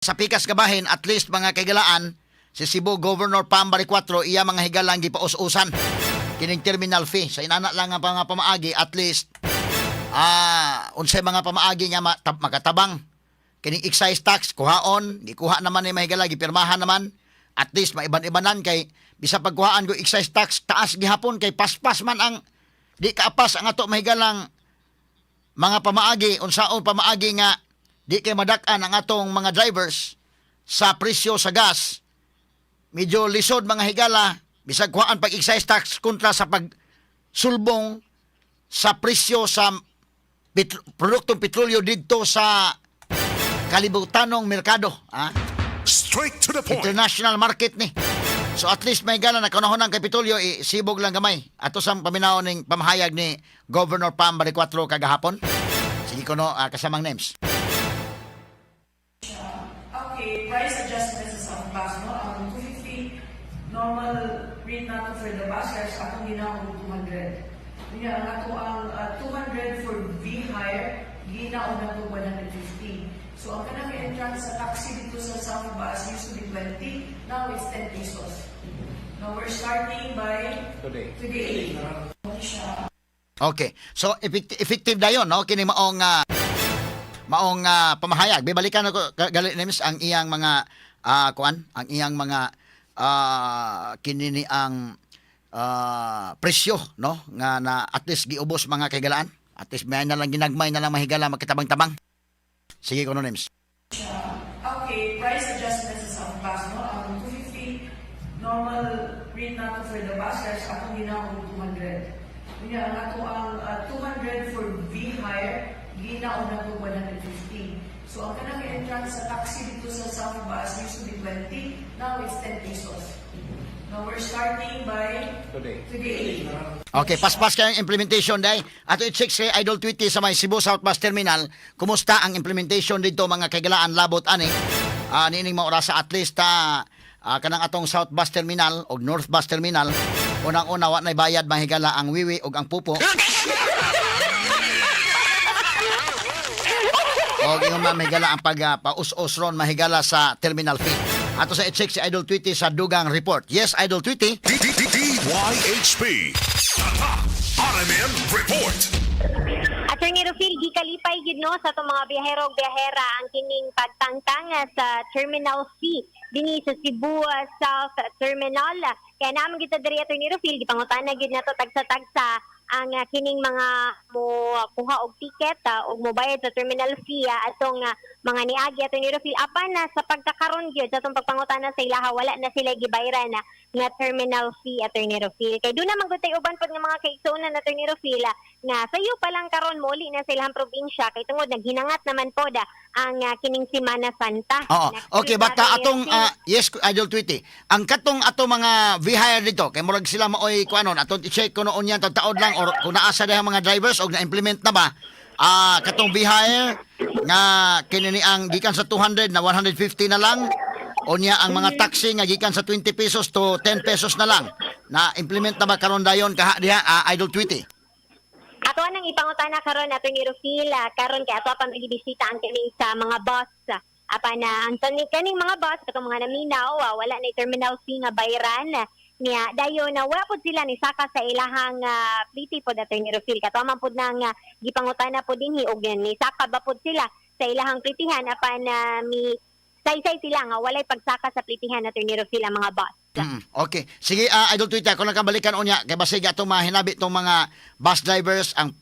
Sa pikas kabahin, at least, mga kahigalaan, si Cebu Governor Pam Baricuatro, iya, mga higalang, gipaus-usan kining terminal fee. Sa inana lang nga mga pamaagi, at least unsay mga pamaagi nga makatabang kining excise tax kuhaon, gikuha naman ni, mahigala, gipirmahan naman. At least maiban-ibanan kay bisa pagkuhaan ko excise tax, taas gihapon kay paspas man ang di kaapas ang ato, mahigalang, mga pamaagi, unsaon pamaagi nga di kay madak-an ang atong mga drivers sa presyo sa gas. Medyo lisod, mga higala, bisag kuhaan pag excise tax kontra sa pagsulbong sa presyo sa produktong petrolyo didto sa kalibutanong merkado, ah. Straight to the point. International market ni. So at least may gala na kanahonan kay petrolyo, isibog lang gamay. Ato sa paminaw ning pamahayag ni Governor Pam Baricuatro kagahapon. Sige kuno, kasamang names. Okay, price adjustments sa South Bus, no? Ang 250 normal rate nato for the buses, atong ginaong 200. Unya, ang ato ang 200 for V-Hire, ginaong nato 150. So, ang kanang entrance sa taxi dito sa South Bus used to be 20, now it's 10 pesos. Now, we're starting by Today. Today. Siya. Okay. So effective dayon, no, kini maong pamahayag. Bibalikan ako gali names ang iyang mga kuan, ang iyang mga kini ni ang presyo, no, nga na at least giubos, mga kahigalaan. At least may na lang ginagmay na lang, mahigala, makitabang-tabang. Sige kuno, names. Okay, price adjustments sa South Bus, no? Ang 250 normal rate nato for the buses, atong ginaong 200. Unya, ang ato ang 200 for V-Hire, ginaong nato 150. So, ang kanang entrance sa taxi dito sa South Bus used to be 20, now it's 10 pesos. Now, we're starting by Today. Today. Okay, paspas kayong implementation day. Ato i-check si Idol Tweety sa may Cebu South Bus Terminal. Kumusta ang implementation dito, mga kahigalaan, labot ani? Niining mga orasa, at least kanang atong South Bus Terminal o North Bus Terminal. Unang-una, wa nay bayad, mahigala, ang wiwi ug ang pupo. O ingon man, mahigala, ang pag paus-us ron, mahigala, sa terminal fee. Ato sa i-check si Idol Tweety sa dugang report. Yes, Idol Tweety. D D D DYHP. Tatak RMN Report. Attorney Rufil, gikalipay gid no sa atong mga biyahero ug biyahera ang kining pagtangtang sa terminal fee dinhi sa Cebu South Terminal. Kaya naman kita diri, Attorney Rufil, gipangutana gid nato tagsa-tagsa ang kining mga mo kuha og ticket og mobayad sa terminal fee atong mga niagi, Attorney Rufil. Apan na sa pagkakaron gyud sa atong pagpangutana sa ilaha, wala na sila gibayran na nga terminal fee, Attorney Rufil. Kay doon naman gud tay uban pod nga mga kaigsuonan, Attorney Rufil, nga sayo pa lang karon mouli na sa ilang probinsya kay tungod naghinangat naman pod ang kining Semana Santa. Oo. Next Okay, week, bata Attorney atong Rufil. Yes, Idol Tweety. Ang katong ato mga V-hire dito kay murag sila maoy kuanon, atong i-check kuno unya taod lang or kung naa sa diha mga drivers og na-implement na ba katong V-hire nga kini ni ang gikan sa 200 na 150 na lang, unya ang mga taxi nga gikan sa 20 pesos to 10 pesos na lang, na implement na ba karon dayon kaha diha, Idol Tweety? Ato nang ipangutana karon, Attorney Rufil, karon kay ato pa magibisita ang kini sa mga bus. Apan na ang kaning mga bus katong mga naminaw, wala na terminal fee nga bayran niya. Dayon na wala pud sila ni saka sa ilahang pliti pod, Attorney Rufil. Kato man pud nang gipangutana pod dinhi og ni saka ba pud sila sa ilahang plitihan, apan mi saysay sila nga walay pagsaka sa plitihan, Attorney Rufil, ang mga bus. Okay. Sige, Idol Twitter, kung nakabalikan unya, kay basig atong mahinabi itong mga bus drivers, ang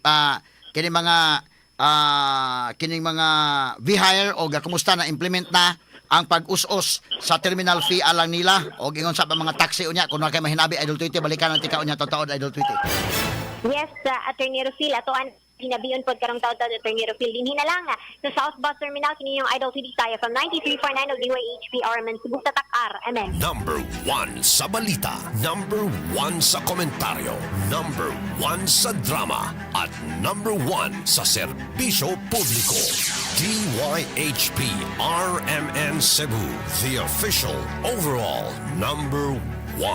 kining mga V-hire o kumusta na implement na ang pag-us-us sa terminal fee alang nila o ingon sa mga taxi unya. Kung na kay mahinabi, Idol Twitter, balikan natin ka unya taod, Idol Twitter. Yes, Attorney Rufil, ato ang hinabiyon pod karong taon-taon, Attorney Rufil. Dinhi na lang sa South Bus Terminal, kini yung Idol TV tayo from 93.9 og DYHP RMN Cebu Tatak RMN. Number 1 sa balita. Number 1 sa komentaryo. Number 1 sa drama. At number 1 sa serbisyo publiko. DYHP RMN Cebu. The official overall number 1.